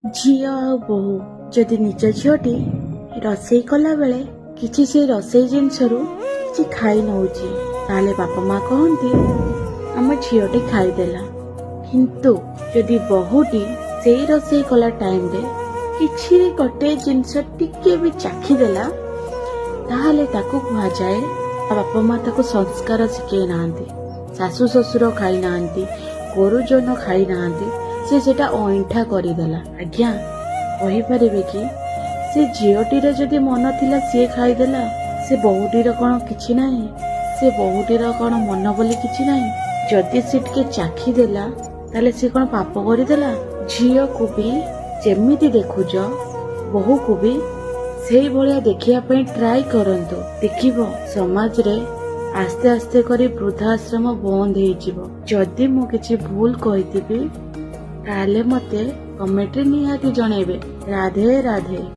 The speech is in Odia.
ଝିଅ ଆଉ ବୋହୂ, ଯଦି ନିଜ ଝିଅଟି ରୋଷେଇ କଲାବେଳେ କିଛି ସେଇ ରୋଷେଇ ଜିନିଷରୁ କିଛି ଖାଇ ନଉଛି, ତାହେଲେ ବାପା ମା କହନ୍ତି, ଆମ ଝିଅଟି ଖାଇଦେଲା। କିନ୍ତୁ ଯଦି ବୋହୂଟି ସେଇ ରୋଷେଇ କଲା ଟାଇମରେ କିଛି ଗୋଟେ ଜିନିଷ ଟିକେ ବି ଚାଖିଦେଲା, ତାହେଲେ ତାକୁ କୁହାଯାଏ ତା ବାପା ମା ତାକୁ ସଂସ୍କାର ଶିଖେଇ ନାହାନ୍ତି। ଶାଶୁ ଶ୍ୱଶୁର ଖାଇନାହାନ୍ତି, ଗୁରୁଜନ ଖାଇନାହାନ୍ତି, ସେ ସେଟା ଅଇଁଠା କରିଦେଲା। ଆଜ୍ଞା, କହିପାରିବେ କି ସେ ଝିଅଟିର ଯଦି ମନ ଥିଲା, ସିଏ ଖାଇଦେଲା, ସେ ବୋହୂଟିର କଣ କିଛି ନାହିଁ? ସେ ବୋହୂଟିର କଣ ମନ ବୋଲି କିଛି ନାହିଁ? ଯଦି ସେ ଟିକେ ଚାଖିଦେଲା, ତାହେଲେ ସେ କଣ ପାପ କରିଦେଲା? ଝିଅକୁ ବି ଯେମିତି ଦେଖୁଛ, ବୋହୂକୁ ବି ସେଇଭଳିଆ ଦେଖିବା ପାଇଁ ଟ୍ରାଏ କରନ୍ତୁ। ଦେଖିବ, ସମାଜରେ ଆସ୍ତେ ଆସ୍ତେ କରି ବୃଦ୍ଧାଶ୍ରମ ବନ୍ଦ ହେଇଯିବ। ଯଦି ମୁଁ କିଛି ଭୁଲ କହିଥିବି, ତାହେଲେ ମତେ କମେଣ୍ଟରେ ନିହାତି ଜଣେଇବେ। ରାଧେ ରାଧେ।